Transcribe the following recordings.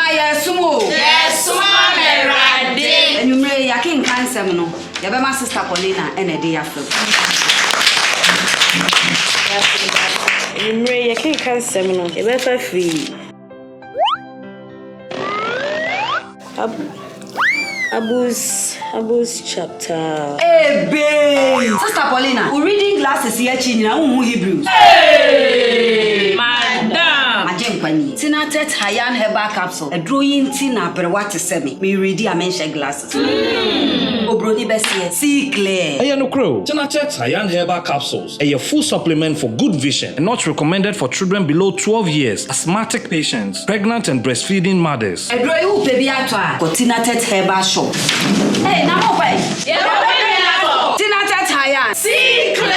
Mmaa yɛresom o. Yɛresom ama Awurade. Anwummere yi, yɛakenkan nsɛm no, yɛbɛma Sista Paulina na ɛde yɛn afa mu. Anwummere yi, yɛkenkan nsɛm no, yɛbɛfa afiri Ab Abus Abus chapter. Ebei! Sister Paulina, wo reading glasses yi akyi nyinaa wonhu Hebrews. Madam! Magye nkwa nie. Tinatet Hayan Herbal Capsule, aduro yi nti na aberewa te sɛ me, me readi a menhyɛ glasses. Obroni bɛseɛ, see clear. Ɛyɛ nokorɛ o, Tinatet Hayan Herbal Capsules ɛyɛ full supplement for good vision and not recommended for children below 12 years, asthmatic patients, pregnant and breastfeeding mothers. Aduro yi wopɛ bi atɔ a, kɔ Tinatet Herbal Shop. Hey, na mo kɔ ɛ? Yɛkɔ pɛ bi atɔ. Tinatet Hayan. See clear!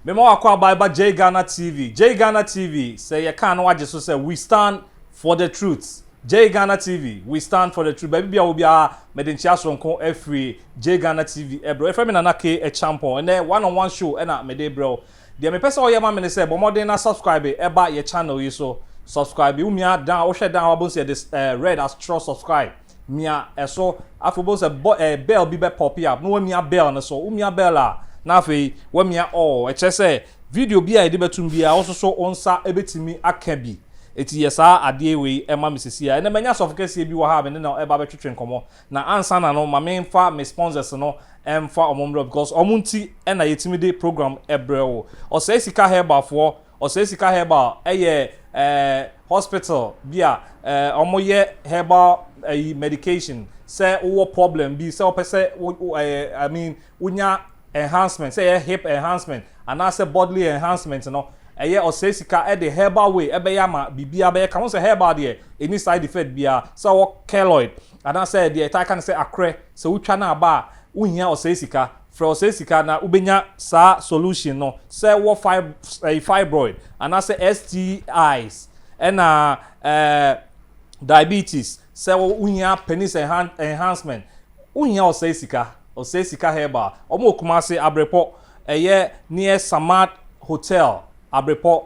Mema wakɔ aba ba J Ghana TV. J Ghana TV, sɛ yɛka no wagye so sɛ we stand for the truth. J Ghana TV, we stand for the truth. Baabi bia wo biara mede nkyea soronko afiri J Ghana TV ɛbrɛ. Ɛfrɛ me Nana K Champon. Ɛnɛ one on one show ɛna mede brɛ wo. Deɛ mepɛ sɛ ɔyɛ ma me ne sɛ bɔ mmɔden na subscribe ɛba yɛ channel yi so. Subscribe, womia down, wohwɛ down wabɔ sɛ yɛde eh, red atwerɛ subscribe. Mia ɛso. Afei wobɛhu sɛ bɔ eh, bell bi bɛ pop up na wamia bell no so. Womia bell a, na afei wamia all. Ɛkyerɛ sɛ video bi a yɛde bɛtum biara wo nso so wo nsa bɛtumi aka bi. Eti yɛ saa adeɛ wei ɛma me sisi a. Ɛnɛ manya sɔfo kɛseɛ bi wɔ ha a me ne no ɛba bɛtwetwe nkɔmmɔ. Na ansa na no ma memfa me sponsors no ɛmfa wɔn mmerɛ because wɔn nti ɛna yɛtumi de program ɛbrɛ wo. Ɔsɛe Sika Herbal foɔ, Ɔsɛe Sika Herbal ɛyɛ ɛɛ hospital bi a ɛɛ wɔn yɛ herbal ɛyi medication sɛ wowɔ problem bi sɛ wɔpɛ sɛ wo ɛɛ I mean wonya enhancement sɛ ɛyɛ hip enhancement anaasɛ bodily enhancement no ɛyɛ ɔsɛe sika ɛde herbal way ɛbɛyɛ ama biribiara bɛyɛ ka ho sɛ herbal deɛ ɛni side effect biara sɛ wɔ keloid anaasɛ deɛ ɛtaa ka no sɛ akorɛ sɛ wotwa no aba a wohia ɔsɛe sika frɛ ɔsɛe sika na wobɛnya saa solution no sɛ wɔ fib ɛyi fibroid anaasɛ STIs ɛna ɛɛ diabetes sɛ wohia penis enhancement wohia ɔsɛe sika ɔsɛe sika herbal wɔn wɔ Kumasi Abrepɔ ɛyɛ near Samad Hotel Abrepɔ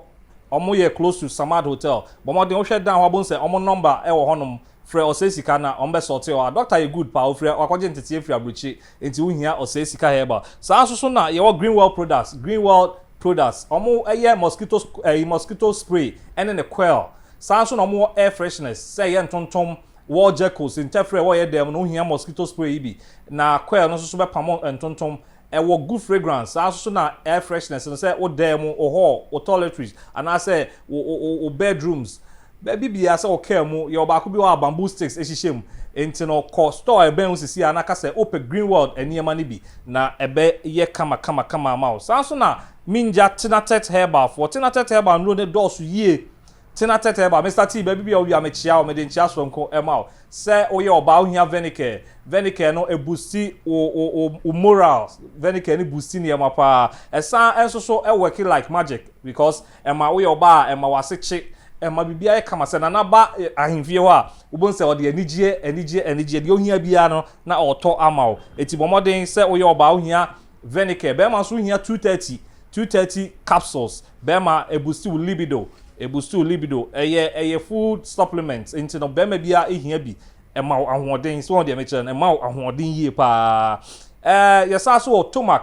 wɔn yɛ close to Samad Hotel bɔ mmɔden wohwɛ dan hɔ abom sɛ wɔn number ɛwɔ hɔnom frɛ ɔsɛe sika na wɔn bɛ sɔte hɔ a doctor yɛ good paa ofiri wakɔgye nteteɛ firi aburokyire nti wohia ɔsɛe sika herbal saa nso so na yɛwɔ Green World products Green World products wɔn ɛyɛ mosquito ɛyi mosquito spray ɛne ne coil saa nso na wɔn wɔ air fresheners sɛ ɛyɛ ntontom wall geckos ntɛfrɛ ɛwɔ yɛ dɛm no wohia mosquito spray yi bi na coil no nso so bɛpamo ntontom ɛwɔ good fragrance saa nso so na air fresheners no sɛ wo dan mu wo hall wo toiletries anaasɛ wo wo wo bedrooms baabi biara sɛ wo car mu yɛwɔ baako bi wɔ a bamboo sticks hyehyɛ mu nti no kɔ store a ɛbɛn wo sisi a na ka sɛ wopɛ green world nneɛma no bi na ɛbɛyɛ kama kama kama ama wo saa nso na mingya tenatet herbal foɔ tenatet herbal nnuro ne dɔɔso yie tenatet herbal Mr T baabi bi a wobi a mekyia wo mede nkyia soronko ɛma wo sɛ woyɛ ɔbaa wohia venicare venicare no ebusti wo wo wo wo morals venicare no busti nneɛma paa ɛsan nso so ɛwork like magic because ɛma woyɛ ɔbaa a ɛma wase kye ɛma biribiara yɛ kama sɛ nana ba ahemfie hɔ a wobɛhu sɛ ɔde anigyeɛ anigyeɛ anigyeɛ deɛ ohia biara no na ɔtɔ ama wo eti bɔ mmɔden sɛ woyɛ ɔbaa wohia venicare bɛrima nso wohia 230 230 capsules bɛrima ebusti wo libido ebusti wo libido ɛyɛ ɛyɛ food supplement nti no bɛrima biara ehia bi ɛma wo ahoɔden so wɔn deɛ mekyerɛ no ɛma wo ahoɔden yie paa ɛɛ yɛsa so wɔ tomac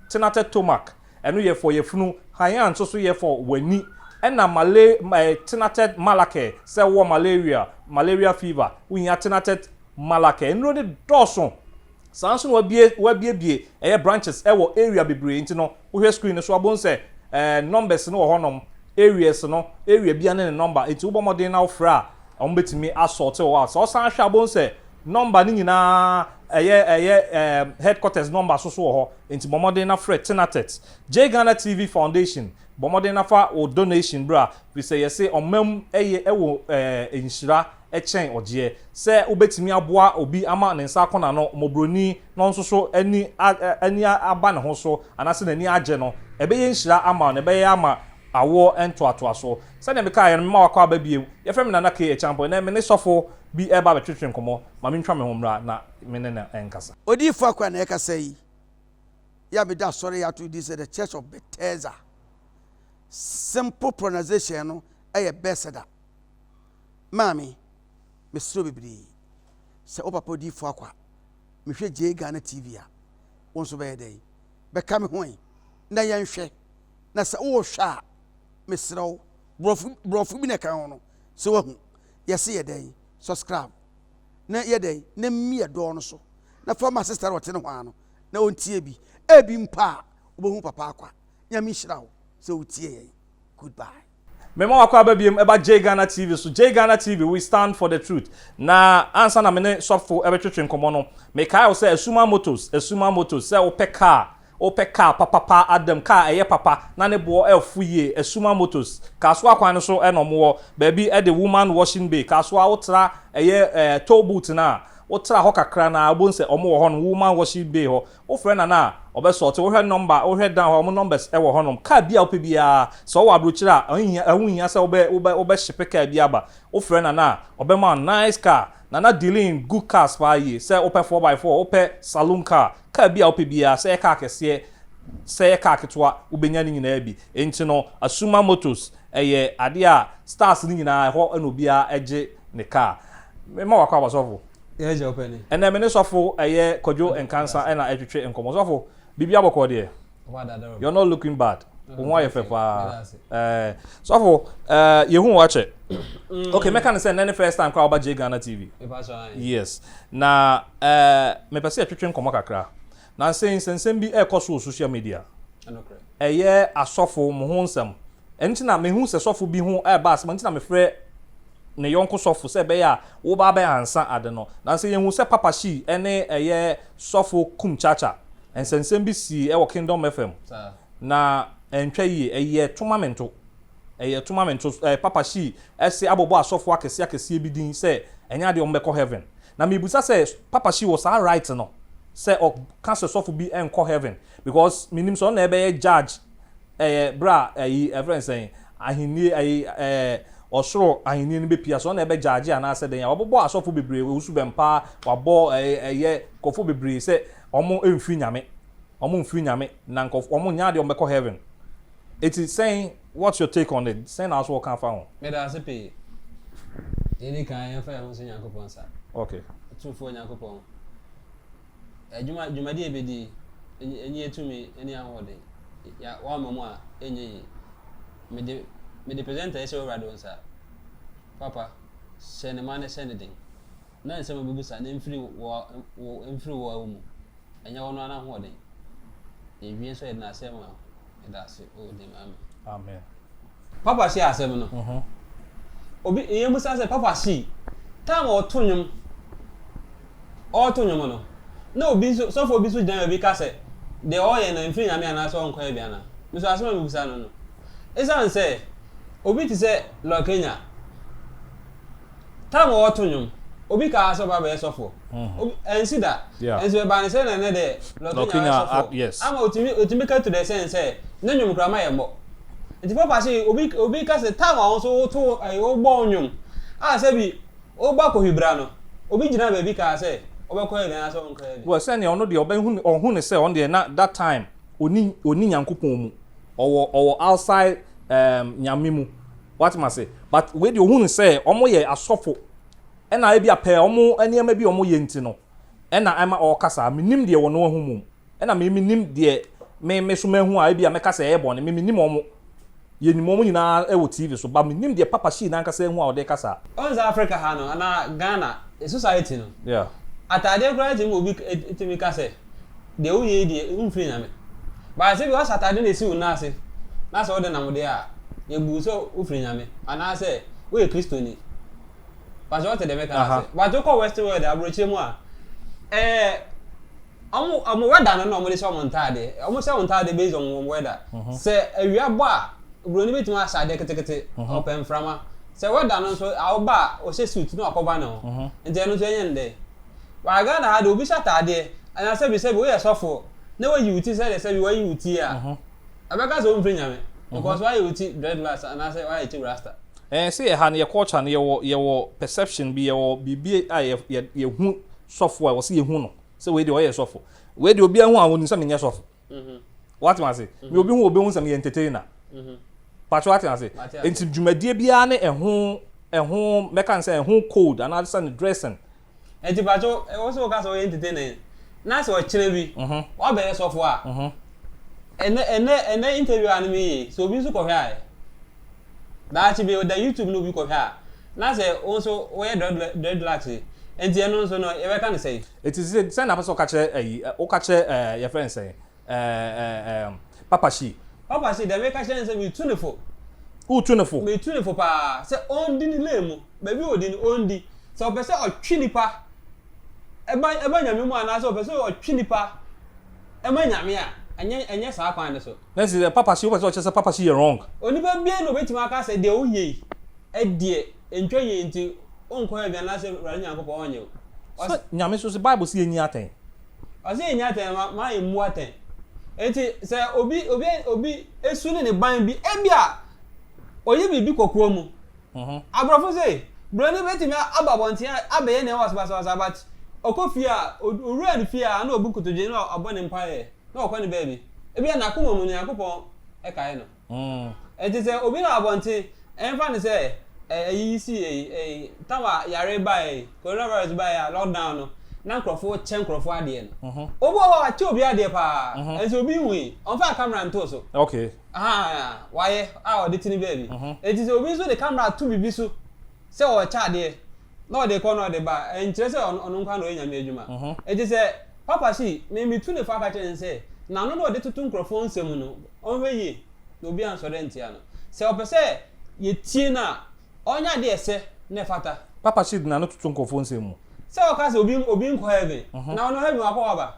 tenate tomac ɛno yɛ for yɛfunu hayan nso so yɛ for w'ani ɛna malay ɛɛ tenated malacare sɛ wɔ malaria malaria fever wohia tenated malacare nnuro ne dɔɔso saa nso na wabie wabiebie ɛyɛ branches ɛwɔ area bebree nti no wohwɛ screen no so abom sɛ ɛɛ numbers no wɔ hɔnom areas no area bia ne ne number nti wobɔ mmɔden na wofrɛ a wɔn bɛtumi asɔɔte wɔ hɔ a sɛ ɔsan hwɛ abom sɛ number no nyinaa ɛyɛ ɛyɛ ɛɛ headquarters number so so wɔ hɔ nti bɔ mmɔden na frɛ tenatet J Ghana TV Foundation bɔ mmɔden na fa wo donation bra fi sɛ yɛse ɔmam ɛyɛ ɛwɔ ɛɛ nhyira ɛkyɛn ɔgyeɛ sɛ wobɛtumi aboa obi ama ne nsa akɔ n'ano mmɔborɔni na ɔnso so ani ani aba ne ho so anaasɛ n'ani agye no ɛbɛyɛ nhyira ama no ɛbɛyɛ ama awoɔ ntoatoasoɔ. Sɛdeɛ mekaeɛ no, mema wakɔ aba bio. Yɛfrɛ me Nana K. Acheampong. Ɛnnɛ me ne sɔfo bi reba abɛtwetwe nkɔmmɔ. Ma mentwa me ho mmra na me ne no nkasa. Odiyifo Akua na ɛkasa yi, yɛ a meda asɔre yi ato din sɛ The Church of Bethesda. Simple pronunciation no yɛ Bethesda. Maame, mesrɛ wo bebree, sɛ wo papa Odiyifo Akwa, mehwɛ Jay Ghana TV a, wo nso bɛyɛ dɛn? Bɛka me ho ɛ na yɛnhwɛ. Na sɛ wohwɛ a, mesrɛ wo, borɔfo borɔfo bi na ɛka ho no, sɛ wahu, yɛse yɛ dɛn? Subscribe. Na yɛ dɛn? Na mia dɔɔ no so. Na fa ma sister a ɔte ne hɔ ara no, na ɔntie bi. Ebi mpo a, wobɛhu papa akwa. Nyame nhyira wo sɛ wotie yɛn. Goodbye. Mema wakɔ aba biom ɛba Jay Ghana TV so. Jay Ghana TV, we stand for the truth. Na ansa na me ne sɔfo ɛbɛtwetwe nkɔmmɔ no, mekae wo sɛ Asuma Motors, Asuma Motors, sɛ wopɛ car, wopɛ car papapa adam, car ɛyɛ papa na ne boɔ ɛfo yie, Asuma Motors, Kasoa kwan no so ɛna ɔmo wɔ, baabi ɛde Woman Washing Bay, Kasoa wotra ɛyɛ ɛɛ toll booth no a, wotra hɔ kakra no a wobɛhu sɛ ɔmo wɔ hɔ nom, Woman Washing Bay hɔ. Wofrɛ Nana a, ɔbɛsɔɔte. Wohwɛ nɔmba, wohwɛ down hɔ a, wɔn numbers wɔ hɔnom. Car bi a wopɛ biara, sɛ ɔwɔ aburokyire a, ɛho ɛho nhia sɛ wobɛ wobɛ wobɛhyepe car bi aba. Wofrɛ Nana a, ɔbɛma wo nice car. Nana dealing in good cars paa yie. Sɛ wopɛ four by four, wopɛ saloon car, car bi a wopɛ biara, sɛ ɛyɛ car kɛseɛ, sɛ ɛyɛ car ketewa, wobɛnya ne nyinaa bi. Enti no, Asuma Motors, ɛyɛ adeɛ a stars no nyinaa, ɛhɔ na obiara gye ne car. Mema wo akwaaba sɔfo. Ɛnɛ me ne sɔfo ɛyɛ Kwadwo Nkansa ɛna ɛtwetwe nkɔmɔ. Sɔfo, biribi abɔkɔ deɛ? You're not looking bad. Wo ho ayɛ fɛ paa. Ɛɛ sɔfo, ɛɛ yehu wo akyɛ. Okay, mɛka ne sɛ nnɛ ne first time koraa woba J Ghana TV. Yes. Na ɛɛ mepɛ sɛ yɛtwetwe nkɔmɔ kakra. Nansa yi nsɛnsɛm bi ɛrekɔ so wɔ social media. Ɛyɛ asɔfo mo ho nsɛm. Ɛno nti na mehu sɛ sɔfo bi ho reba asɛm, ɛno nti na mefrɛ ne yɔnko sɔfo sɛ ɛbɛyɛ a woba abɛ ansa ade no. Nanso yɛhu sɛ Papa Shee ne ɛyɛ sɔfo Kum Chacha nsɛnsɛm bi sii wɔ Kingdom FM na ɛntwa yie, ɛyɛ to ma mento, ɛyɛ to ma mento. Ɛɛ Papa Shee se abobɔ asɔfo akɛseɛ akɛseɛ bi din sɛ ɛnyɛ adeɛ wɔbɛkɔ heaven. Na mebisa sɛ Papa Shee wɔ saa right no sɛ ɔka sɛ sɔfo bi nkɔ heaven because menim sɛ ɔno na ɛbɛyɛ judge Ɛyɛ berɛ a ayi, ɛfrɛ no sɛn, ahennie, ayi, ɛɛ, ɔsoro ahennie no bɛpia so, ɔno na ɛbɛgyaagye anaasɛ dɛn a, wabobɔ asɔfo bebree, Owusu Bɛmpa, wabɔ ɛɛ, ɛyɛ nkurɔfoɔ bebree sɛ wɔn mfiri Nyame, wɔn mfiri Nyame, na nkurɔfoɔ, wɔn nyɛ adeɛ wɔn bɛkɔ heaven. Eti sɛn, what's your take on it? Sɛn na aso wɔka afa ho? Meda ase pii. Deɛ ɛdi kan, yɛmfa yɛn ho nhyɛ Nyankopɔn nsa. Okay. Otumfoɔ Nyankopɔn. Adwuma, dwumadi a yɛbɛdi yi, ɛnyi yɛ tumi ne ahoɔden. Ya, woamma mu a, ɛnyɛ yie. Mede, mede presenter yi hyɛ w'Awurade wo nsa. Papa, hyɛ ne ma na hyɛ ne den. Na nsɛm a ɔbɛbusa no mfiri wɔ, wɔ, mfiri wo wo mu. Ɛnyɛ ɔno ara n'ahoɔden. Yɛwie nso a, yɛde no ase ama wo. Yɛda ase wɔ wo din mu. Amen. Amen. Papa hyɛ asɛm no. Obi yɛn musa sɛ Papa hyi time a ɔto nnwom ɔreto nnwom no na obi nso sɔfoɔ bi nso gyina baabi ka sɛ deɛ ɔreyɛ no mfiri Nyame anaasɛ ɔnkɔ heaven anaa? Me nso asɛm a mebisa no no esiane sɛ obi te sɛ Lord Kenya Time a ɔreto nnwom, obi kaa sɛ ɔba abɛyɛ sɔfoɔ. Obi, ɛnsi da. Nso ɛbaa ne sɛ na ɛnɛ deɛ Lɔkenya ayɛ sɔfoɔ. Ama otumi, otumi ka to the extent sɛ ne nnwom koraa ma yɛmmɔ. Nti papa se obi, obi ka sɛ time a wo nso woto, ɛyi, wobɔ wo nnwom a sɛbi wobɔ akɔhwibra no, obi gyinaa baabi kaa sɛ wobɛkɔ heaven anaasɛ wonkɔ heaven. Well, sɛnea ɔno deɛ ɔbɛhu, ɔhu ne sɛ ɔno deɛ na that time ɔni, ɔni Nyankopɔn mu. Ɔwɔ, ɔwɔ outside um, Nyame mu. Wate mase? But wei deɛ ohunu sɛ wɔn yɛ asɔfo ɛna ebi a pɛɛ wɔn nneɛma bi a wɔn yɛ nti no ɛna ɛma ɔɔka saa. Menim deɛ wɔn ahu mom. Ɛna me menim deɛ me me so mahu a ebi a mɛka sɛ ɛyɛ bɔne. Me menim wɔn. Yɛnim wɔn nyinaa ɛwɔ TV so but menim deɛ Papa Shee nankasa ahu a ɔde ka saa. Woahu sɛ Africa ha no anaa Ghana society no, Yeah. ataadeɛ koraa tumi ma obi tumi ka sɛ Deɛ woyɛ yi deɛ, womfiri Nyame. But sɛ bi woahyɛ atade na esi wo nan ase na sɛ wode nam deɛ a, yɛbu wo sɛ wofiri Nyame anaasɛ woyɛ Kristoni. Pakyɛ wote deɛ meka no ase? But wokɔ western world aburokyire mu a, ɛɛ ɔmo ɔmo weather no na ɔmo de hyɛ ɔmo ntaadeɛ. Ɔmo hyɛ wɔn ntaadeɛ based on wɔn weather. Sɛ awia bɔ a, buroni betumi ahyɛ adeɛ ketekete, ɔpɛ mframa. Sɛ weather no nso awo ba a, ɔhyɛ suit na wakɔba ne ho. Nti ɛno nso ɛnyɛ no dɛn. Wɔ Ghana ha deɛ obi hyɛ ataadeɛ anaa sɛbi sɛbi woyɛ sɔfoɔ na wayi wo ti sɛdeɛ sɛbi wayi wo ti a, ɛbɛka sɛ womfiri Nyame. Because wayɛ wo ti dreadlocks anaasɛ wayɛ ti rasta. Ɛɛ sɛ yɛ ha no yɛ culture no yɛwɔ yɛwɔ perception bi yɛwɔ biribi a yɛ yɛ yɛhu sɔfo a wɔsɛ yɛhu no sɛ wei deɛ ɔyɛ sɔfo wei deɛ obiara hu a wɔnim sɛ menyɛ sɔfo wate ase me obi hu obi hu sɛ meyɛ entertainer patro wate ase nti dwumadie biara ne ɛho ɛho mɛka ne sɛ ɛho code anaasɛ ne dressing. Nti patro wo sɛ woka sɛ woyɛ entertainer yi na sɛ ɔkyena bi wabɛyɛ sɔfo a ɛnɛ ɛnɛ ɛnɛ interview a ne meyɛ yi sɛ obi nso kɔhwɛ a daakye bi ɔda YouTube na obi kɔhwɛ a na sɛ wo nso woyɛ dreadlocks yi nti ɛno nso no yɛbɛka no sɛn? Eti sɛ sɛn na apɛ sɛ woka kyerɛ ayi woka kyerɛ ɛɛ yɛfrɛ no sɛn ɛɛ ɛɛ Papa Shee. Papa Shee deɛ meka kyerɛ no sɛ metu no fo. Wotu no fo? Metu no fo paa sɛ ɔndi ne lane mu baabi a ɔdi no ɔndi sɛ ɔpɛ sɛ ɔtwe nipa ɛba ɛba Nyame mu anaasɛ ɔpɛ sɛ ɔtwe nipa ɛma Nyame a ɛnyɛ ɛnyɛ saa kwan no so. Na sɛ Papa Shee wopɛ sɛ ɔkyerɛ sɛ Papa Shee yɛ wrong? Onipa biara na obetumi aka sɛ deɛ woyɛ yi deɛ ɛntwa yie nti wonkɔ heaven anaasɛ Awurade Nyankopɔn ɔnnye wo. Sɛ Nyame nso se Bible se yɛnyi atɛn. Ɔse yɛnyi atɛn ma ma yɛmmu atɛn. Enti sɛ obi obi obi esu ne ne ban bi ebia ɔyɛ biribi kɔkoa mu. Aborɔfo se broni betumi aba abɔnten abɛyɛ nea ɛwɔ basabasa but ɔkɔ fie a owura ne fie a na obu nkotodwe na wabɔ ne mpaeɛ na ɔkɔ ne baabi. Ebia n'akoma mu no Nyankopɔn kae no. Enti sɛ obi nam abɔnten, ɛmfa no sɛ ayi yi sii ei, ei, tam a yare baeɛ yi, coronavirus baeɛ a, lockdown no, na nkurɔfoɔ kyɛ nkurɔfoɔ adeɛ no. Obi wɔ hɔ a wakyɛ obi adeɛ paa, nso obi nhui, ɔmfaa camera ntoo so. Okay. Ahaa, wayɛ a ɔde te ne baabi. Enti sɛ obi nso de camera to biribi so sɛ ɔrekyɛ adeɛ, na ɔde kɔ na ɔde ba a, ɛnkyerɛ sɛ ɔno nko ara na ɔyɛ Nyame adwuma. Enti sɛ Papa sei, me metu ne fo aka kyerɛ no sɛ, n'ano na ɔde toto nkurɔfoɔ nsɛm no, ɔnhwɛ yie na obi ansɔre antia no. Sɛ ɔpɛ sɛ yɛtie no a, ɔnyɛ adeɛ a ɛsɛ na ɛfata. Papa sei de n'ano toto nkurɔfoɔ nsɛm mu. Sɛ ɔka sɛ obi obi nkɔ heaven, na ɔno heaven wakɔ hɔ aba?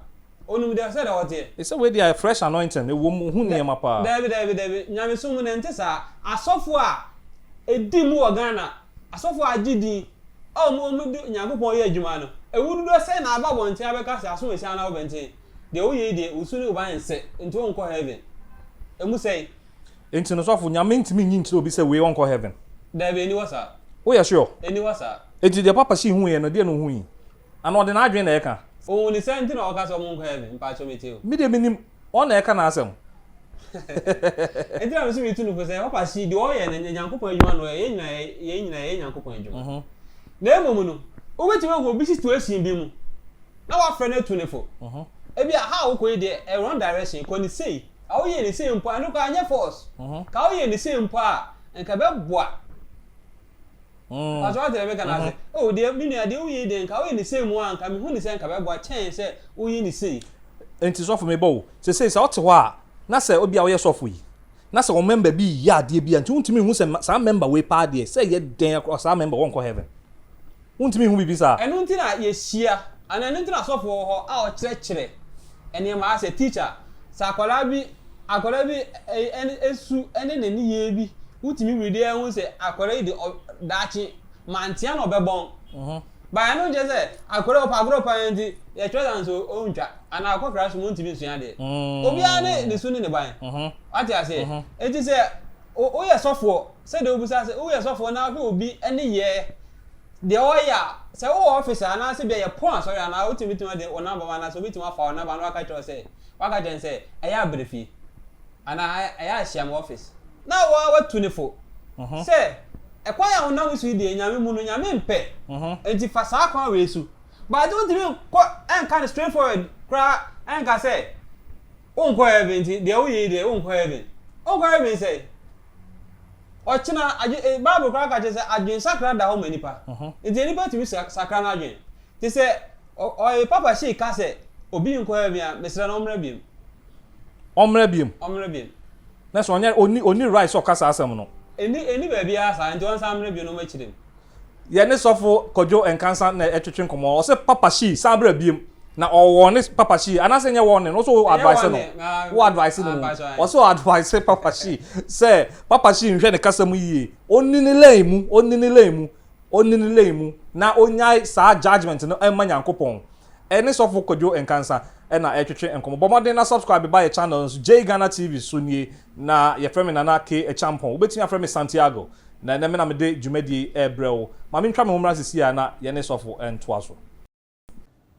Ɔnim deɛ sɛdeɛ hɔ teɛ. Sɛ wei deɛ fresh anointing, ɛwɔ mu, ɔhu nneɛma paa. Daabi daabi daabi, nyamesom mu no ɛnte saa. Asɔfoɔ a ɛdi mu wɔ Ghana, asɔfoɔ a agye din a wɔn wɔde Nyankopɔn yɛ adwuma no, ɛmu dodoɔ sɛn na aba abɔnten abɛka sɛ aso asiane na wobɛnten? Deɛ woyɛ yi deɛ, wo su ne wo ba nsɛ, nti wonkɔ heaven. Ɛmu sɛn? Nti no sɔfo, Nyame ntumi nyi nkyerɛ obi sɛ wei ɔnkɔ heaven? Daabi, ɛnni hɔ saa. Woyɛ sure? Ɛnni hɔ saa. Nti deɛ Papa Shee huiɛ no, deɛ na ohui? Anaa ɔde n'adwene na ɛka? Ohun ne sɛn nti na ɔka sɛ ɔmo nkɔ heaven? Mpakyɛw metie o. Me deɛ menim, ɔno na ɛka n'asɛm. Nti na me nso metu no fo sɛ papa si deɛ ɔyɛ no Nyankopɔn adwuma na ɔyɛ, yɛn nyinaa yɛn nyinaa yɛyɛ Nyankopɔn adwuma. Na mmom no, wobɛtumi ahu obi situation bi mu na wafrɛ no atu no fo. Ebia ha a wokɔ yi deɛ ɛyɛ wrong direction, kɔ ne sei. Ka woyɛ ne sei mpo a, ɛno koraa ɛnyɛ force. Ka woyɛ ne sei mpo a, nka ɛbɛboa. Pastor wate deɛ meka no ase? Oh deɛ me nua deɛ woyɛ yi deɛ nka woyɛ ne sei mu a nka mehu ne sɛ nka bɛboa kyɛn sɛ woyɛ ne sei. Nti sɔfo mebɔ wo sesei sɛ wote hɔ a na sɛ obia woyɛ sɔfo yi na sɛ wo member bi yɛ adeɛ bi a nti wontumi nhu sɛ saa member wei paa deɛ sɛ ɛyɛ dɛn koraa saa member wɔnkɔ heaven wontumi nhu biribi saa. Ɛno nti na yɛhyia anaa ɛno nti na sɔfo wɔ hɔ a ɔkyerɛkyerɛ nneɛma asɛ teacher sɛ akwadaa bi Akwadaa bi ɛne su ɛne ne nneyɛɛ bi wotumi wiri de ahu sɛ akwadaa yi de daakye mantea na ɔbɛbɔn. Mhm. Ba ɛno nkyɛ sɛ akwadaa ɔpɛ agorɔ paa nti yɛtwerɛ sa nso ɔntwa anaa ɔkɔ classroom ɔntumi nsua adeɛ. Mm. Obiara ne ne su ne ne ban. Mhm. Wate aseɛ? Mhm. Enti sɛ woyɛ sɔfoɔ sɛdeɛ wobisa sɛ woyɛ sɔfoɔ na wohwɛ obi ne yɛ deɛ ɔyɛ a sɛ wowɔ office a anaasɛ bia yɛpɔn asɔre anaa wotumi tumi de wo namba ma anaasɛ obi tumi afa wo namba na waka kyerɛ wo sɛ Waka kyerɛ no sɛ, Ɛyɛ a bra fie, anaa Ɛyɛ a hyia me wɔ office. Na watu no fo sɛ, Ɛkwan a wonam so yi deɛ, Nyame mu no, Nyame mpɛ, enti fa saa kwan wei so. But wontumi nkɔ nka no straight forward koraa nka sɛ, Wonkɔ heaven nti deɛ woyɛ yi deɛ, wonkɔ heaven. Wonkɔ heaven sɛn? Ɔkyena, adwe, Bible koraa ka kyerɛ sɛ adwensakra da hɔ ma nipa. Nti nipa tumi sakra n'adwene. Te sɛ ɔye papa hyii ka sɛ obi nkɔ heaven a mesrɛ no ɔmmra biom. Ɔmmra biom. Ɔmmra biom. Na sɛ ɔnyɛ ɔnni ɔnni right sɛ ɔka saa asɛm no. Ɛnni ɛnni baabiara saa nti ɔnsan mmra biom na ɔmmɛkyerɛ mu. Yɛne sɔfo Kwadwo Nkansah na ɛtwetwe nkɔmmɔ. Ɔse Papa Shee san bra biom na ɔwɔɔne Papa Shee anaasɛ ɛnyɛ wɔɔne no ɔse wo advice no wo advice no mmom ɔse ɔ advice Papa Shee sɛ Papa Shee nhwɛ ne kasa mu yie ɔnni ne lane mu ɔnni ne lane mu ɔnni ne lane mu na ɔnyae saa judgement no mma Nyankopɔn. Ɛne sɔfo Kwadwo Nkansah. na ɛretwetwe nkɔmmɔ. Bɔ mmɔden na subscribe ba yɛ channel no so, Jay Ghana TV so nie, na yɛfrɛ me Nana K Acheampong. Wobɛtumi afrɛ me Santiago, na ɛnnɛ me na mede dwumadie yi rebrɛ wo. Ma mentwa me ho mmra seesei ara na yɛne sɔfo ntoa so.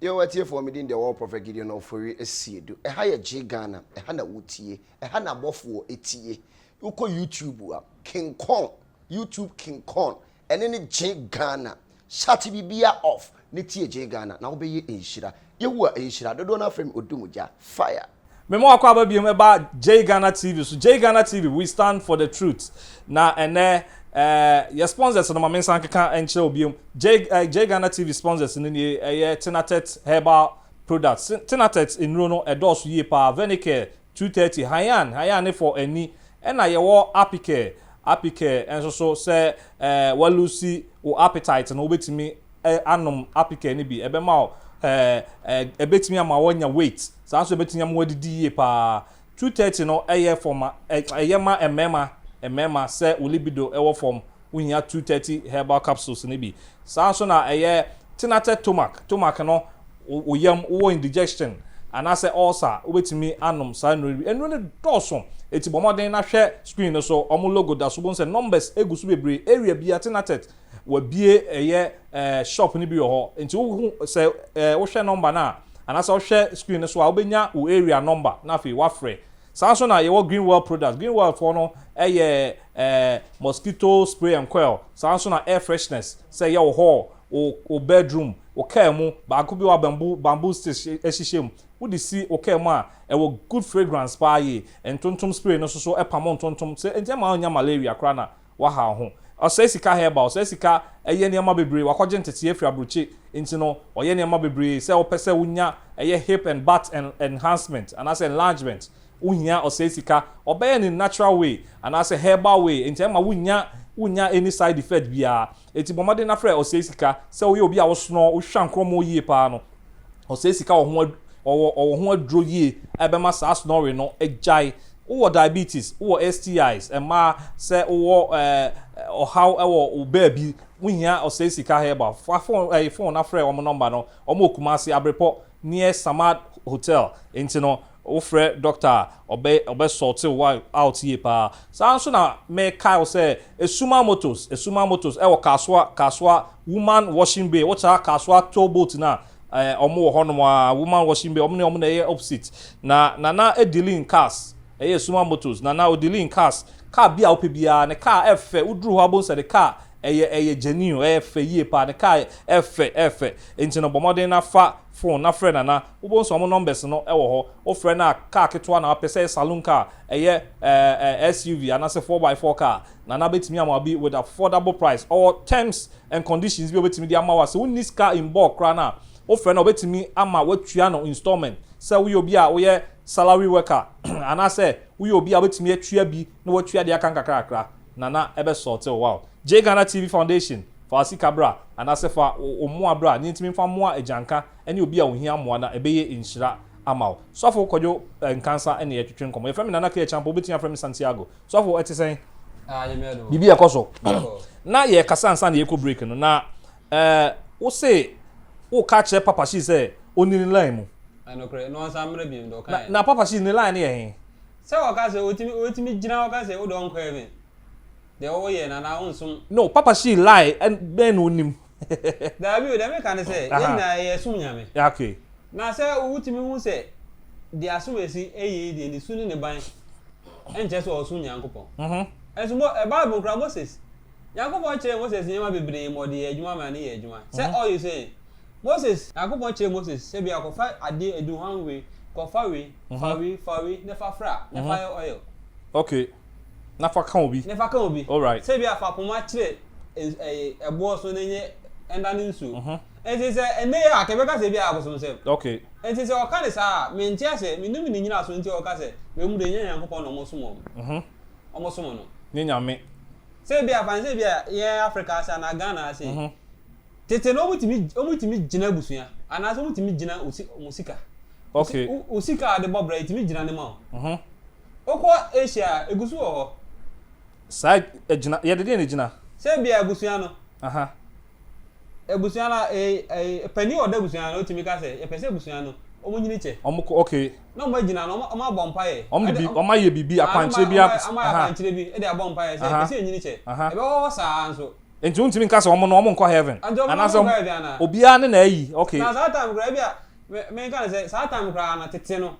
Yo atiefoɔ me din deɛ wɔwɔ Prophet Gideon Ofori Asiedu. Ɛha yɛ Gye Ghana, ɛha na wotie, ɛha na abɔfoɔ tie. Wokɔ YouTube a, King Kong, YouTube King Kong, ɛne ne Gye Ghana. Shut biribiara off ne tie Gye Ghana na wobɛyɛ nhyira. Yehowa nhyira. Dodoɔ no ara frɛ me Odumgya. Fire. Me ma wakɔ aba biom ɛba Jay Ghana TV so. Jay Ghana TV, we stand for the truth. Na ɛnɛ eh, yɛ sponsors no ma me nsa nkeka nkyerɛ wo biom. Jay, eh, Jay Ghana TV sponsors no nie, ɛyɛ Tenatet Herbal Products. Tenatet nnuro no ɛdɔɔso yie paa. Venicare 230, Hayan, Hayan ne for ani. Ɛna yɛwɔ Apicare, Apicare nso so sɛ eh, walusi wo appetite no wobɛtumi eh, anom Apicare no bi. Ɛbɛma wo eh, eh, ɛbɛtumi ama woanya weight. Saa nso ɛbɛtumi ama woadidi yie paa. 230 no ɛyɛ for ma ɛyɛ ma mmarima mmarima sɛ wo libido ɛwɔ fam wohia 230 herbal capsules no bi. Saa nso na ɛyɛ Tenatɛ Tomac Tomac no wo yam wowɔ indigestion anaasɛ ulcer wobɛtumi anom saa nnuro no bi. Nnuro no dɔɔso enti bɔ mmɔden na hwɛ screen no so wɔn logo da so wobɛhu sɛ numbers gu so bebree area biara Tenatet Wabue ɛyɛ eh, shop no bi wɔ hɔ. Nti wohu sɛ eh, wohwɛ number no a, anaasɛ wohwɛ screen no so a, wobɛnya wo area number na afei woafrɛ. Saa nso na yɛwɔ Green World products. Green World foɔ no yɛ eh, mosquito spray and coil. Saa nso na air freshness, sɛ ɛyɛ wo hall, wo, wo bedroom, wo car mu, baako bi wɔ a bamboo, bamboo sticks hyehyɛ mu. Wode si wo car mu a, ɛwɔ good fragrance paa yie. Ntontom spray no nso so pamo ntontom, sɛ nti ɛmma wonnya malaria koraa na wahaw ho. Ɔsɛe sika herbal, ɔsɛe sika yɛ nneɛma bebree, wakɔgye ntetee afiri abrokye nti no ɔyɛ nneɛma bebree sɛ wopɛ sɛ wonya ɛyɛ hip and butt enhancement anaasɛ enlargement wohia ɔsɛe sika, ɔbɛyɛ no in natural way anaasɛ herbal way nti ɛmma wonnya wonnya any side effect biara. Enti bɔ mmɔden na frɛ ɔsɛe sika sɛ woyɛ obi a wosnɔ, wohwɛ ankorɔmɔ yie paa no. Ɔsɛe sika wɔ ho ɔwɔ ɔwɔ ho aduro yie a ɛbɛma saa snoring no agyae. Wowɔ diabetes, wowɔ STIs, mmaa sɛ wowɔ ɛɛ ɔhaw wɔ wo baabi, wohia ɔsɛe sika herbal, fa phone ɛyi phone na frɛ wɔn nɔmba no. Wɔn wɔ Kumasi, Abrepɔ near Samad Hotel. Nti no Wofrɛ doctor a, ɔbɛ ɔbɛ sort wo out yie paa. Saa nso na me kae wo sɛ Esuma Motors, Esuma Motors ɛwɔ Kasoa, Kasoa Woman Washing Bay, wo tra Kasoa toll boat no a, ɛɛ ɔmo wɔ hɔ nom aa, Woman Washing Bay, ɔmo ne ɔmo na ɛyɛ opposite. Na Nana dealing in cars, ɛyɛ Esuma Motors, Nana o dealing in cars, car bi a wopɛ biara, ne car ɛfɛ, wo duru hɔ a wobɛhu sɛ ne car ɛyɛ ɛyɛ genuine, ɛyɛ fɛ yie paa, ne car ɛfɛ ɛfɛ, nti no bɔ mmɔden na fa phone na frɛ Nana. Wobɛhu sɛ wɔn numbers no wɔ hɔ. Wofrɛ no a, car ketewa na wapɛ, sɛ ɛyɛ saloon car, ɛyɛ SUV anaasɛ four by four car, Nana bɛtumi ama wo bi with affordable price. Ɔwɔ terms and conditions bi a ɔbɛtumi de ama wo a, sɛ wonni sika in bulk koraa no a, wofrɛ no a ɔbɛtumi ama woatua no installment. Sɛ woyɛ obi a woyɛ salary worker anaasɛ woyɛ obi a wobɛtumi atua bi na woatua deɛ aka nkakrakra, Nana bɛ sort wo out. Jay Ghana TV Foundation, fa wo sika bra anaasɛ fa wo mmoa bra na yɛntumi mfa mmoa agyanka ne obi a ohia mmoa na ɛbɛyɛ nhyira ama wo. Sɔfo Kwadwo Nkansah na yɛtwetwe nkɔmmɔ. Yɛfrɛ me Nana K. Acheampong, wobɛtumi afrɛ me Santiago. Sɔfo, ɛte sɛn? Ah, Nyame adom. Biribi ɛkɔ so. Na yɛkasa ansa na yɛkɔ break no, na eh, wo se woka kyerɛ Papa Shee sɛ ɔnni ne line mu. Ɛnokorɛ, na ɔnsan mmra biom, deɛ ɔkaeɛ. Na Papa Shee ne line no yɛ he? Sɛ ɔka sɛ, ɔtumi, ɔtumi gyina hɔ ka sɛ, wo deɛ ɔnkɔ heaven. Deɛ woyɛ no anaa wonsom. No, Papa Shee lie bɛn na ɔnim? Daabi o, deɛ meka ne sɛ, yɛn nyinaa yɛsom Nyame. Okay. Na sɛ wotumi hu sɛ deɛ asomasi yɛ yi deɛ ne su ne ne ban nkyerɛ sɛ ɔresom Nyankopɔn. Nso mo, Bible koraa Moses, Nyankopɔn kyerɛɛ Moses nneɛma bebree ma ɔde yɛɛ adwuma ma ne yɛɛ adwuma. Sɛ ɔyɛ sɛ Moses, Nyankopɔn kyerɛɛ Moses sɛ bia kɔfa adeɛ aduhuam wei, kɔfa wei, fa wei, fa wei, na fa fra, na fa yɛ oil. Okay. Na fa ka obi. Na fa ka obi. Alright. Sɛ bia fa poma kyerɛ ɛboɔ so na nyɛ ɛnda ne nsuo. Nti sɛ ɛnɛ yi a kɛbɛka sɛ ebi a abosomsɛm. Okay. Nti sɛ ɔka ne saa a, mente aseɛ, mennim ne nyinasoɔ nti a ɔka sɛ wei mu deɛ nyɛ Nyankopɔn na ɔmo som wɔn. Ɔmo som no. Ne Nyame. Sɛ ebi a fa no sɛ ebi a yɛn Africa ase anaa Ghana ase yi, tete no ɔmo tumi ɔmo tumi gyina abusua anaasɛ ɔmo tumi gyina ɔmo sika. Okay. Wo sika a ɔde bɔ bra etumi gyina ne ma wo. Wokɔ Asia a, egu so wɔ hɔ. Saa gyina yɛde deɛ na egyina. Sɛ ebia abusua no. Aha. Abusua no ɛɛ ɛɛ panin a ɔda abusua no otumi ka sɛ yɛpɛ sɛ abusua no. Wɔn nyini kyɛ. Wɔn kɔ okay. Na wɔn agyina no, wɔn abɔ mpaeɛ. Wɔn de bi, wɔn ayɛ biribi, akwankyerɛ bi. Wɔn ayɛ akwankyerɛ bi de abɔ mpaeɛ sɛ yɛpɛ sɛ yɛnyini kyɛ. Ɛbɛwɔ hɔ saa ara nso. Nti wontumi nka sɛ wɔn no wɔn nkɔ heaven. Nti wɔn no wɔn nkɔ heaven anaa? Obiara ne n'ayi, okay. Na saa time koraa ebi a, me menka no sɛ saa time koraa no tete no,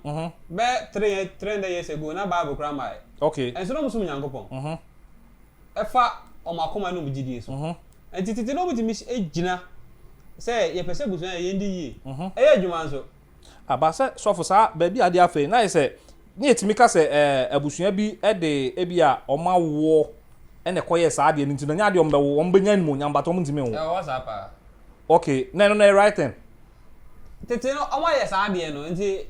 bɛyɛ 300 years ago na bible koraa mmaeɛ. Okay. Nso na wɔn som Nyankopɔn. Ɛfa wɔn akoma ne wɔn gyidie so. Nti tete no wɔtumi gyina sɛ yɛpɛ sɛ abusua yɛ yɛn di yie. Ɛyɛ adwuma nso. Aba sɛ sɔfo saa baabi a adeɛ afei na ayɛ sɛ ne yɛtumi ka sɛ ɛɛ abusua bi de ebi a wɔn awoɔ ɛna ɛkɔyɛɛ saa adeɛ no nti no ɛnyɛ adeɛ wɔn bɛwo wɔn bɛnya animuonyam but wɔn ntumi nwo. Ɛwɔ hɔ saa paa. Okay na ɛno no ɛyɛ right thing. Tete no wɔn ayɛ saa adeɛ no nti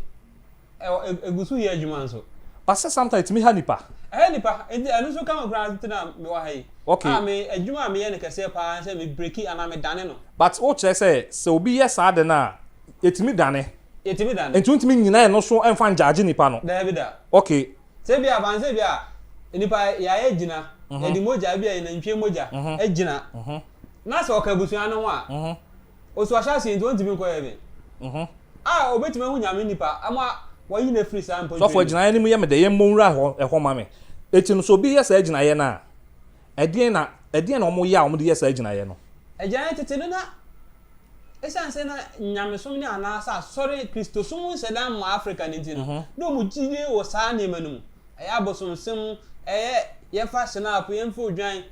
Ɛwɔ, egu so yɛ adwuma nso. But sɛ sometimes ɛtumi ha nipa. Ɛha nipa, nti ɛno nso ka ho koraa nti na mewɔ ha yi. Okay. A me, adwuma a meyɛ no kɛseɛ paa ne sɛ me breki anaa me dane no. But wokyerɛ sɛ, sɛ obi yɛ saa ade no a, yɛtumi dane. Yɛtumi dane. Nti wontumi nnyina ɛno so mfa ngyagye nipa no. Daabi da. Okay. Sɛ ebia, fa no sɛ ebia nipa yɛayɛ gyina, yɛde mogya, ebia yɛ nantwie mogya agyina, na sɛ ɔka abusua no ho a, Osu ahyɛaseɛ nti ɔntumi nkɔ heaven. A ɔbɛtumi ahu Nyame nipa ama wayi no afiri saa mpɔntue Sɔfo no mu. agyinaeɛ no mu yɛ me dɛ, yɛmmɔ nwura hɔ ɛhɔ ma me. Eti no sɛ obi yɛ saa agyinaeɛ no a, ɛdeɛn na ɛdeɛn na wɔyɛ a wɔde yɛ saa agyinaeɛ no? Agyinaeɛ tete no na ɛsiane sɛ na nyamesom ne anaasɛ asɔre Kristosom nhyɛ da mma Africa no nti no, na wɔn gyidie wɔ saa nneɛma no mu. Ɛyɛ abosomsom, ɛyɛ yɛmfa hynapo, yɛmfa odwan,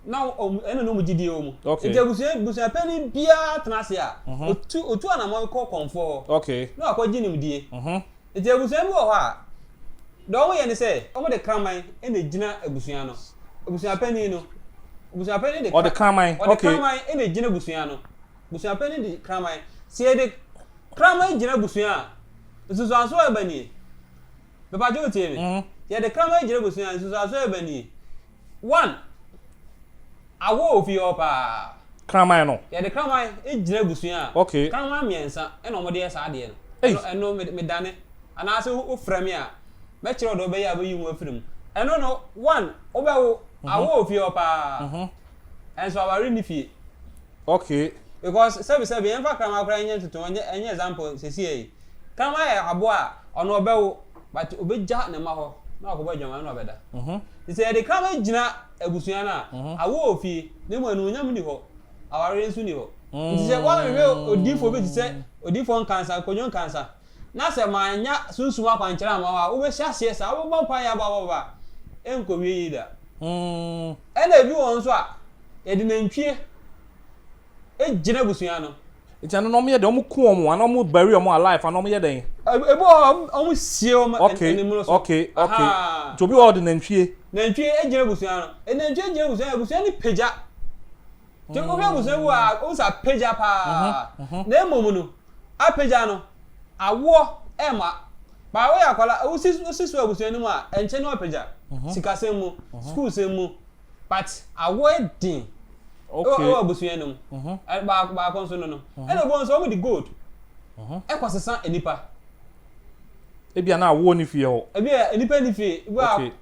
na wɔn ɛna na wɔn gyidie wɔ mu. Okay. Nti abusua abusuapanin biara tena ase a, mhm. otu otu anamɔn kɔ kɔnfoɔ hɔ. Okay. Na wakɔgye nimdie. Mhm. Nti abusua bi wɔ hɔ a, deɛ wɔn yɛ ne sɛ, wɔn de kraman ɛna egyina abusua no. Abusuapanin no, abusuapanin de. Ɔde kraman. Ɔde kraman ɛna egyina abusua no. Abusuapanin de kraman. Sɛ yɛde kraman gyina abusua a, nsusuanso a ɛba nie. Bɛpagye o tie me. Mhm. Yɛde kraman gyina abusua a, nsusuanso a ɛba nie. One, awɔ wɔ fie hɔ paa. Kraman no. Yɛde kraman gyina abusua a. Okay. Kraman mmiɛnsa ɛna wɔde yɛ saa adeɛ no. Ei. Ɛno ɛno me medane anaasɛ wofrɛ me a mɛkyerɛ wo deɛ wobɛyɛ a wobɛyi ho afiri mu. Ɛno no one wobɛwo awɔ wɔ fie hɔ paa. Ɛnso aware nni fie. Okay. Because sɛbi sɛbi yɛnfa kraman koraa nyɛ ntoto ɛnyɛ ɛnyɛ example sɛsi yɛ yi. Kraman yɛ aboa a ɔno ɔbɛwo but obegya ne mma hɔ na wakɔbɔ adwaman na wabɛda. Nti sɛ yɛde kraman gyina abusua no a, awo wɔ fie na mmom animuonyam nni hɔ, awareɛ nso nni hɔ. Nti sɛ woanhwehwɛ odiyifoɔ bi te sɛ odiyifoɔ Nkansah, Kojo Nkansah, na sɛ mannya sunsum akwankyerɛ amma wo a, wobɛhyɛ aseɛ saa, wobɛbɔ mpaeɛ aba aba aba a, ɛnkɔwie yie da. Ɛna ebi wɔ hɔ nso a, yɛde nantwie gyina abusua no. Nti ɛno no wɔn yɛ dɛn? Wɔn ku wɔn anaa wɔn bury wɔn alive anaa wɔn yɛ dɛn? Ebi wɔ hɔ a wɔn sie wɔn Okay, animono so. okay, okay. Ahaa. Nti obi wɔ hɔ a ɔde nantwie. Nantwie gyina abusua no. Nantwie gyina abusua no, abusua no pagya. Nti wohwɛ abusua bi wɔ a, wohu sɛ apagya paa. Na mmom no, apagya no, awoɔ ɛmma. Ba woyɛ akwadaa, wosi wosi so abusua no mu a, ɛnkyɛ na wapagya. Sikasɛm mu, sukuusɛm mu. But awoɔ yɛ den. Okay. Ɛwɔ abusua no mu. Baako baako nso no no. Ɛna obi nso wɔn de gold. Ɛkɔ sesa nipa. Ebi a na awoɔ ni fie hɔ. Ebi a nipa ni fie. Ebi a okay.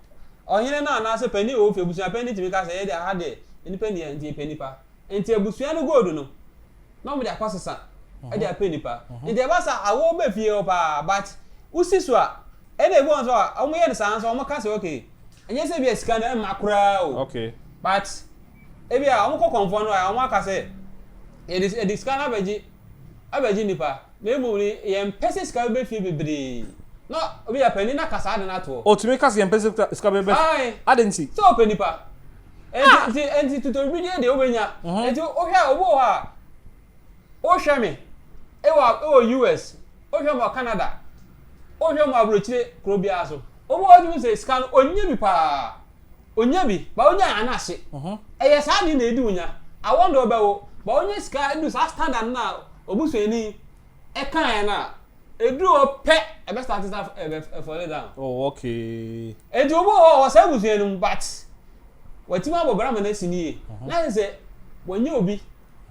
Ɔhene no anaasɛ panin wɔ fie abusua panin tumi ka sɛ yɛ de aha deɛ nipa ni nti yɛpɛ nipa. Nti abusua no gold no na wɔn de akɔ sesa ɛde apɛ nipa. Nti ɛba sa awoɔ bɛ fie hɔ paa but wosi so a ɛna ebi wɔn nso a wɔn yɛ no saa nso wɔn ka sɛ okay ɛnyɛ sɛ ebi a sika no ɛmma koraa o. Okay. But Ebia wɔkɔ kɔmfoɔ no a, wɔaka sɛ, Yɛde yɛde sika no abɛgye abɛgye nnipa, na mmom no, yɛmpɛ sɛ sika bɛba fie bebree. Na obi yɛ panin na ka saa ade no ato hɔ. Ɔtumi ka sɛ yɛmpɛ sɛ sika bɛba fie. Ae. Adɛn nti? Sɛ ɔpɛ nnipa. Enti nti enti totobideɛ deɛ wobɛnya. Enti wohwɛ a, obi wɔ hɔ a, wohwɛ me wɔ wɔ US, wohwɛ me wɔ Canada, wohwɛ me wɔ aburokyire kuro biara so. Obi wɔ hɔ a, wotumi hu sɛ sika no, ɔnya bi paa. Onya bi, but onya a na ahye. Ɛyɛ saa ade na edi wo nya. Awɔ ndɛ ɔbɛwo, but onya sika edu saa standard no a obusuani ɛkaeɛ no a, eduru hɔ pɛ ɛbɛ start sa ɛbɛ fall down. Oh okay. Enti obi wɔ hɔ a ɔwɔ saa abusua no mu but watumi abɔ bra ma no asi no yie. Na kyerɛ sɛ wanya obi,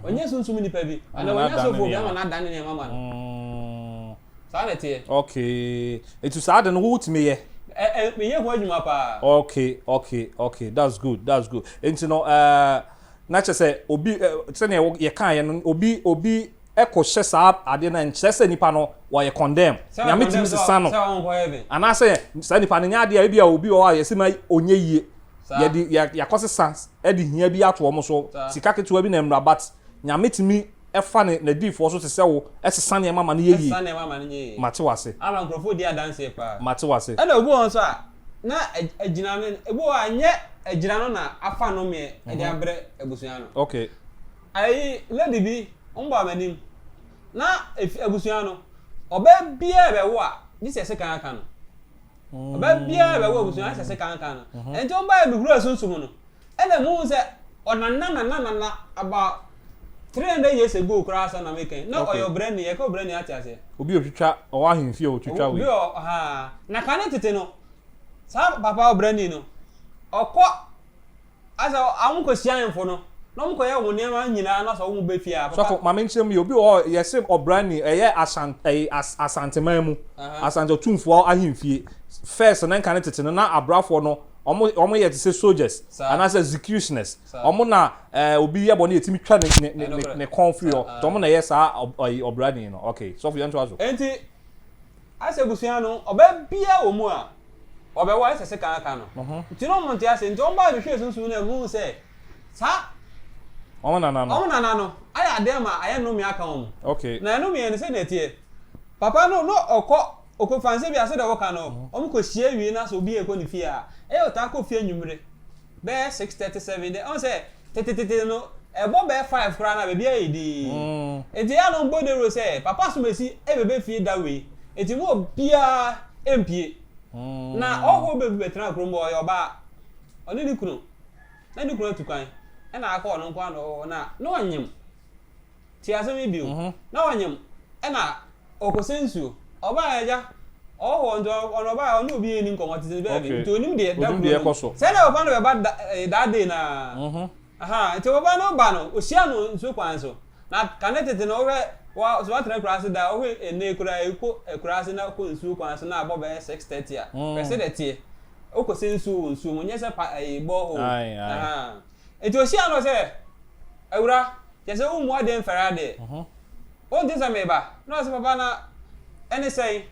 wanya sunsum nipa bi anaa wanya sɔfoɔ bi ama no adane nneɛma ama no. Saa na ɛteɛ. Okay. Eti saa de no wo tumi yɛ? Ɛ ɛ meyɛ ho adwuma paa. Okay, okay, okay. That's good. That's good. Enti no ɛɛ na kyerɛ sɛ obi ɛ sɛnea yɛkaeɛ no obi obi kɔ hyɛ saa adeɛ no a nkyerɛ sɛ nipa no wɔyɛ condemn. Nyame tumi sesa no. Anaasɛ saa nipa no nyɛ adeɛ a ebi a obi wɔ hɔ a yɛsi ma ɔnyɛ yie. Yɛde yɛakɔ sesa de hia bi ato wɔn so. Sika ketewa bi na mmra but Nyame tumi fa ne n'adiyifoɔ so te sɛ wo sesa nneɛma ma no yɛ yie. Ɛsesa nneɛma ma no yɛ yie. Mate wo ase. Ama nkurɔfoɔ di adanseɛ paa. Mate wo ase. Ɛna obi wɔ hɔ nso a na agyina no, ebi wɔ hɔ a ɛnyɛ agyina no na afa nnomeɛ de abrɛ abusua no. Okay. Ayi, lady bi, wɔn baa m'anim. Na efi abusua no, ɔbaa biara bɛwo a, gye sɛ sekan aka no. Ɔbaa biara bɛwo abusua gye sɛ sekan aka no. Nti wɔn baeɛ mehuruu sunsum no. Ɛna muhu sɛ ɔnana nana nana about 300 years ago koraa asɛm na meka yi. Na ɔyɛ ɔbrani, yɛka ɔbrani ate aseɛ. Obi a otwitwa, ɔwɔ ahemfie a otwitwa wei. Obi wɔ haa. Na kane tete no, saa papa ɔbrani no, ɔkɔ asɛ wɔn kɔ hyia ahemfo no, na wɔn kɔ yɛ wɔn nneɛma nyinaa na sɛ wɔn bɛ fie a, papa. Sɔfo, ma menkyerɛ mu yie, obi wɔ hɔ yɛse ɔbrani, ɛyɛ Asan, ɛyi, As, Asanteman mu, Asante Otumfoɔ ahemfie. First no, nkane tete no, na abrafoɔ no, Wɔn wɔn yɛ te sɛ soldiers anaasɛ executioners. Wɔn na ɛɛ obi yɛ bɔne yɛtumi twa ne ne ne ne kɔn firi hɔ. Nti wɔn na ɛyɛ saa ɔyi ɔbrani no. Okay, sɔfo yɛn to aso. Enti asɛ abusua no ɔbaa biara wɔ mu a ɔbɛwɔ ayɛ sɛ sekan aka no. Nti na wɔn nte ase. Nti wɔn baa bɛhwɛɛ sunsum no a wɔhuu sɛ saa wɔn nana no wɔn nana no ayɛ adeɛ ama ayɛ nnome aka wɔn. Okay. Na ɛnomeɛ no sɛdeɛ ɛteɛ papa no na ɔkɔ Okofa nsɛ bi a sɛdeɛ woka no wɔn kɔ hyia wie na sɛ obi rekɔ ne fie a ɛyɛ ɔtaa kɔ fie anwummere bɛyɛ 6:30 7 deɛ ɔn sɛ tetetete no ɛbɔ bɛyɛ 5 koraa na baabi ayɛ dinn nti ɛyɛ a na wɔbɔ dawuro sɛ papa asomasi ɛbɛbɛ fie da wei nti mo obiara mpie na ɔhɔhoɔ bɛbi bɛtena kurom hɔ ɔyɛ ɔbaa ɔne ne kunu na ne kunu atu kwan ɛna akɔ ɔno nko ara na ɔwɔ hɔ na na ɔnyem Tie asɛm yi bio. Na ɔnyem, ɛna ɔkɔsɛ nsuo. Ɔbaeɛ agya, ɔwɔ hɔ nti ɔno ɔbaeɛ ɔne obi nni nkɔmmɔ tete baabi nti ɔnim deɛ da kuro no mu. Sɛ na papa no bɛba da eh, that day no ara. Aha, nti papa no ba no, ɔhyia no nsuo kwan so. Na kane tete no wohwɛ, wa, sɛ woatena akuraase da a, wohwɛ ɛnnɛ koraa yi, kɔ akuraase na kɔ nsuo kwan so na abɔ bɛyɛ 6:30 a, hwɛ sɛdeɛ ɛteɛ. Wokɔsɛ nsuo wɔ nsuo mu, nyɛ sɛ pa, ɛyi, borehole. Aha. Nti ɔhyia no sɛ, Awura, kyerɛ sɛ wommu adeɛ mfɛre adeɛ. Wonte sɛ mereba? Na ɔse, Papa, na ɛne sɛn?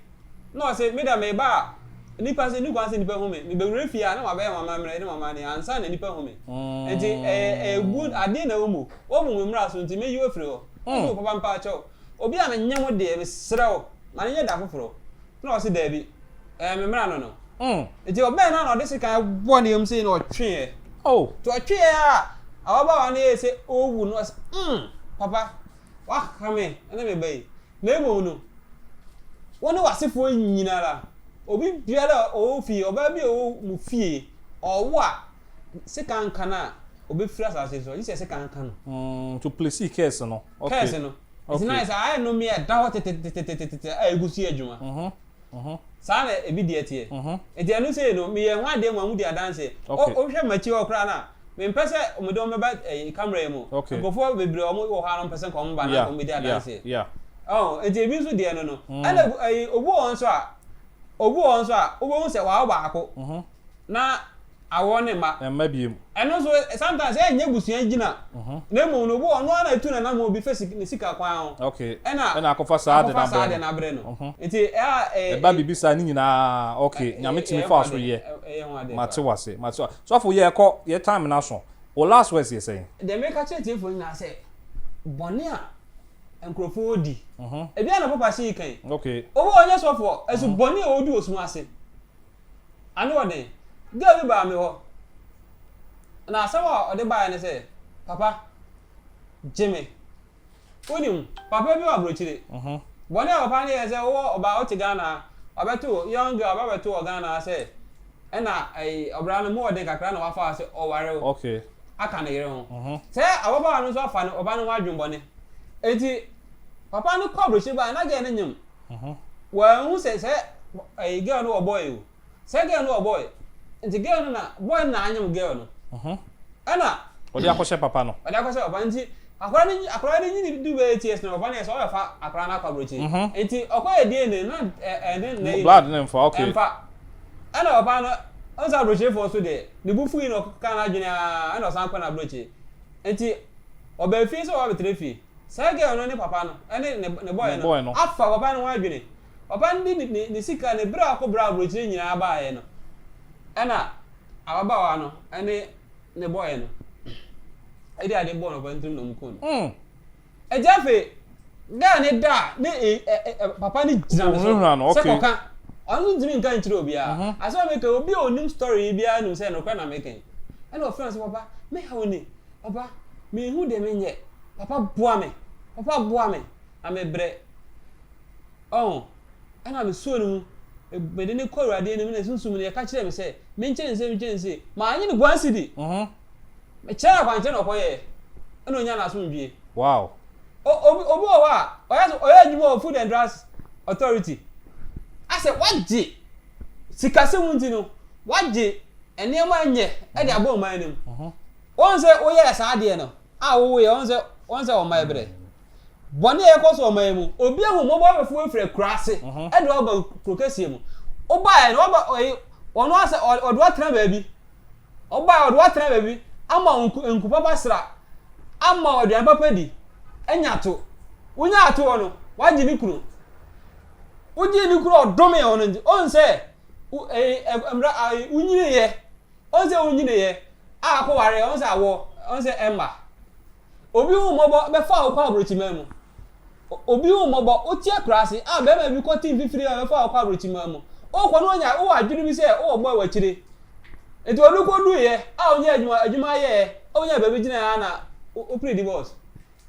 Na ɔse, Me deɛ mereba a, nnipa sɛ, ɛnni kwan sɛ nnipa hu me. Mebɛwura fie a, na mabɛyɛ mo amammerɛ ne mo amanneɛ ansa na nnipa ahu me. Nti ɛyɛ, ɛyɛ good, adeɛ na wommu. Woabu me mmara so nti mɛyi wo afiri hɔ. Ɔse, O papa, mpakyɛw, obi a menye wo deɛ, mesrɛ wo, ma no nyɛ da foforɔ. Na ɔse, Daabi, ɛyɛ me mmara no no. Nti ɔbɛn no a na ɔde sekan bɔ ne yam sei na ɔtweeɛ. Oh. Nti ɔtweeɛ a ababaawa no yɛɛ sɛ ɔrewu no ɔse mm papa woaka me ne me ba yi na mmom no wo ne w'asefoɔ nyinara obi biara a ɔwɔ fie ɔbaa bi a ɔwɔ mo fie ɔwo a sekan nka no a ɔbɛfiri asase so gye sɛ sekan ka no. Mm, to place curse no. Okay. Curse no. Nti na ayɛ sɛ ayɛ nnome a ɛda hɔ tetetetetete a ɛgu so yɛ adwuma. Mm -hmm. Saa na ebi deɛ teɛ. Nti ɛno sei no, meyɛ ho adeɛ ma wɔdi adanseɛ. Wohwɛ m'akyi hɔ koraa no a, mempɛ sɛ mede wɔn bɛba ɛyi camera yi mu. Nkurɔfoɔ bebree a wɔwɔ hɔ a na wɔmpɛ sɛ nka wɔn ba na nka wɔbɛdi adanseɛ. Ɔho, nti ebi nso deɛ no no. Ɛna ɛyi obi wɔ hɔ nso a, obi wɔ hɔ nso a, wobɛhu sɛ wawo baako na Awɔ ne mma. Mma biom. Ɛno nso sometimes ɛnyɛ abusua gyina. Na mmom no obi wɔ hɔ ɔno ara na etu n'anamɔn bi fa ne sika kwan ho. Okay. Ɛna Ɛna akɔfa saa ade no akɔfa saa abrɛ ade no. no abrɛ no. Nti ɛa ɛ Ɛba biribi saa ne nyinaa okay Nyame tumi ɛyɛ fa ho so ade yɛ. ɛyɛ ho adeɛ Mate paa. wase mate wase. Sɔfo yɛ kɔ yɛ time no aso. Wo last words yɛ sɛn? Deɛ meka kyerɛ atiefoɔ nyinaa sɛ bɔne a nkurɔfoɔ di. Ebi a na papa hyɛ yi kan. Okay. Obi wɔ hɔ ɔnyɛ sɔfoɔ ɛso bɔne a ɔdi wɔ sum ase. Ano wɔ den. Girl bi baa me hɔ, na asɛm a ɔde baeɛ ne sɛ, Papa, gye me. Wonim, papa bi wɔ aburokyire. Bɔne a papa no yɛɛ sɛ wowɔ ɔbaa wote Ghana ha, ɔbɛto wo, young girl ɔba bɛto wɔ Ghana ha sɛ, ɛna ɛyi, ɔbra no mu wɔ den kakra na wafa wo sɛ ɔware wo. Aka ne yere ho. Sɛ ababaawa no nso afa ne ɔba no ho adwemmɔne. Enti, papa no kɔ aburokyire baeɛ na girl no nyem. Wanhu sɛ sɛ ɛyi girl no wɔ boy o. Sɛ girl no wɔ boy. Nti girl no na boy no na anyem girl no. Ɛna. Ɔde akɔhyɛ papa no. Ɔde akɔhyɛ papa no nti akwadaa no akwadaa no nyini du bɛyɛ eight years na papa no yɛ sɛ ɔbɛfa akwadaa no akɔ aburokyire. Nti ɔkɔ yɛ DNA na ɛne na yi. Blood no nfa okay. Ɛnfa. Ɛna papa no ɔn sɛ aburokyirefoɔ nso deɛ ne bo fui na ɔka n'adwene aa ɛna ɔsan kɔ n'aburokyire. Nti ɔbaa fie sɛ ɔba abɛtena fie. Saa girl no ne papa no ne ne boy no afa papa no ho adwene. Papa no de ne ne sika ne berɛ a ɔkɔ brɛ aburokyire nyinaa baeɛ no ɛna ababaawa no ne ne boy no ɛde ade bɔɔ no papa no tirim na wɔn kuu no. Ɛgya afei girl ne da a ne papa no gyina ne so sɛ kɔka ɔno nso ntumi nka nkyerɛ obiara. Asɛm a meka obi a onim story yi biara nim sɛ nokorɛ na meka yi. Ɛna ɔfrɛ no sɛ papa me haw ni. Papa, menhu deɛ menyɛ. Papa boa me. Papa boa me. Na mebrɛ. Ɔho, ɛna mesuo no mu. Mede no kɔ Awurade anim na sunsum no yɛka kyerɛ me sɛ, menkyɛ ne sei, menkyɛ ne sei. Manye no one cedi. Mekyerɛ no akwankyerɛ na ɔkɔyɛɛ. Ɛna ɔnyaa n'asomdwie. Wow. O, obi, obi wɔ hɔ a, ɔyɛ, ɔyɛ adwuma wɔ Food and Drugs Authority. Asɛ wagye sikasɛm nti no, wagye nneɛma nyɛ de abɔ ɔman no mu. Wohu sɛ woyɛɛ saa adeɛ no a wowoeɛ, wohu sɛ wohu sɛ ɔman brɛ. Bɔne a ɛkɔ so ɔman yi mu, obi ahu mmɔbɔ abɛfo afiri akuraase de wo aba kuro kɛseɛ mu. Wobaeɛ no, waba ɔyi, ɔno asɛ ɔde wo atena baabi. Ɔbaeɛ ɔde wo atena baabi ama wo nku nku papa sra, ama wo aduane papa di, anya to. Wonya atoɔ no, wagye ne kunu. Wogyee ne kunu a ɔdomee wo no nti, wohu sɛ wo ɛyi ɛ mmerɛ ayi wonyiniiɛ, wohu sɛ wonyiniiɛ. A akɔ ware ɔn sɛ awɔ ɔn sɛ ɛmma obi hu mmɔbɔ bɛfa wo kɔ abrokyiman mu obi hu mmɔbɔ wote akuraase a bɛrima bi kɔ te mfifiri a bɛfa wo kɔ abrokyiman mu wokɔ no onya wowɔ adwene bi sɛ wowɔ bɔe wɔ akyire nti ɔno kɔ duiɛ a ɔnyɛ adwuma adwuma yɛɛ ɔnya baabi gyina a na wopere divorce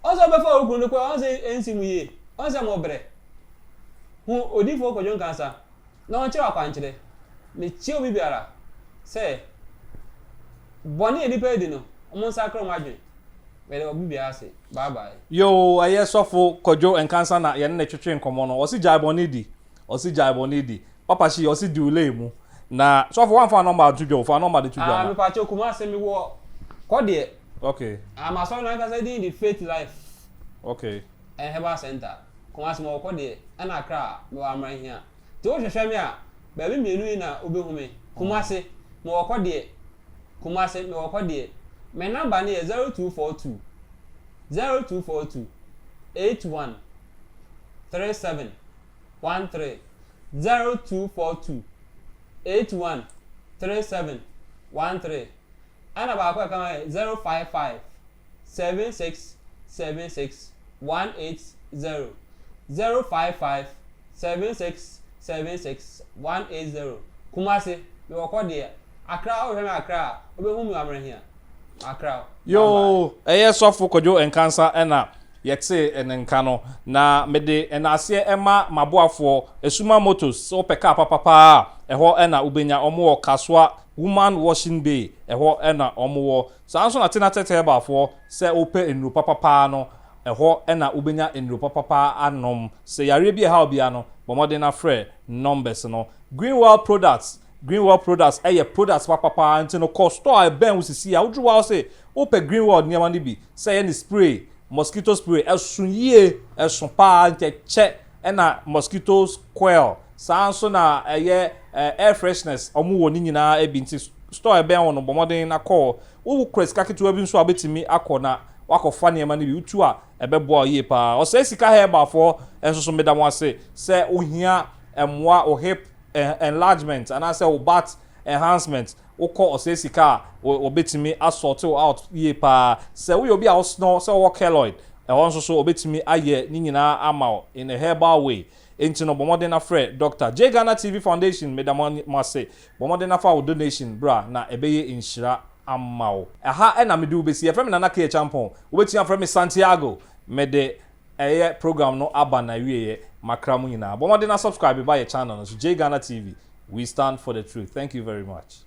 ɔn sɛ ɔbɛfa wo kunu no kɔ ɔn sɛ ɛnsi mu yie ɔn sɛ mo brɛ hu odifoɔ Kwadwo Nkansah na ɔnkyerɛ wo akwankyerɛ. Mekyia obi biara sɛ bɔne a nnipa adi no, wɔn nsakra wɔn adwene. Meda obi biara ase. Bye bye. Yoo ɛyɛ sɔfo Kwadwo Nkansah na yɛne no twetwe nkɔmmɔ no ɔse gyae bɔne di ɔse gyae bɔne di Papa Shee ɔse di wo lane mu na sɔfo wamfa wo number anto dwa o fa wo number de to dwa Ah na. mepakyɛw Kumasi me wɔ kɔ deɛ. Okay. Ah m'asɔre no ankasa din de Faith Life. Okay. And Herbal Center. Kumasi mewɔ kɔ deɛ ɛna Accra mewɔ Amrahia. Nti wo hwehwɛ me a baabi mmienu yi na wo bɛhu me. Kumasi mewɔ kɔ deɛ Kumasi mewɔ kɔ deɛ. Me number no yɛ 0242 0242 81 37 13 0242 81 37 13 ɛna baako a ɛka ho yɛ 055 76 76 180 055 76 76 180 Kumasi, mewɔ kɔ deɛ. Accra, wohwehwɛ me Accra a, wobɛhu me wɔ Amerahia. Accra, bye bye. Yoo ɛyɛ sɔfo Kwadwo Nkansah ɛna yɛtee ne nka no na mede naaseɛ ɛma maboafoɔ Asuma Motors sɛ wopɛ car papa paa a ɛhɔ ɛna wobɛnya wɔn wɔ Kasoa Woman Washing Bay ɛhɔ ɛna wɔn wɔ Saa nso na Tinatet Herbalfoɔ, sɛ wopɛ nnuro papa paa no, ɛhɔ na wobɛnya nnuro papa paa anom. Sɛ yareɛ bi ɛha wo biara no, bɔ mmɔden na frɛ numbers no. Green World Products, Green World Products yɛ products papa paa, nti no kɔ store a ɛbɛn wo sisi a, woduru hɔ a wose wopɛ Green World nneɛma no bi, sɛ ɛyɛ ne spray, mosquito spray, ɛso yie, ɛso paa, nti ɛkyɛ, ɛna mosquito coil, saa nso na ɛyɛ air freshness, wɔn wɔ ne nyinaa bi, nti store a ɛbɛn wo no bɔ mmɔden na kɔ hɔ. Wokura sika ketewa bi nso a wobɛtumi akɔ na wakɔfa nneɛma no bi, wotu a ɛbɛboa wo yie paa. Ɔsɛe Sika Herbalfoɔ nso so meda mo ase sɛ wohia mmoa, wo hip enlargement anaasɛ wo butt enhancement, wokɔ Ɔsɛe Sika a wɔbɛtumi asort wo out yie paa. Sɛ woyɛ obi a wosnɔ, sɛ wowɔ keloid, ɛhɔ nso so wɔbɛtumi ayɛ ne nyinaa ama wo in a herbal way. Enti no bɔ mmɔden na frɛ Dɔkta. J Ghana TV Foundation meda mo ase. Bɔ mmɔden na fa wo donation bra na ɛbɛyɛ nhyira ama wo. Ɛha na mede wo bɛsi. Yɛfrɛ me Nana K Acheampong. Wobɛtumi afrɛ me Santiago. Mede ɛyɛ program no aba n'awieɛ. Makra mo nyinaa. Bɔ mmɔden na subscribe ba yɛ channel no so, J Ghana TV. We stand for the truth. Thank you very much.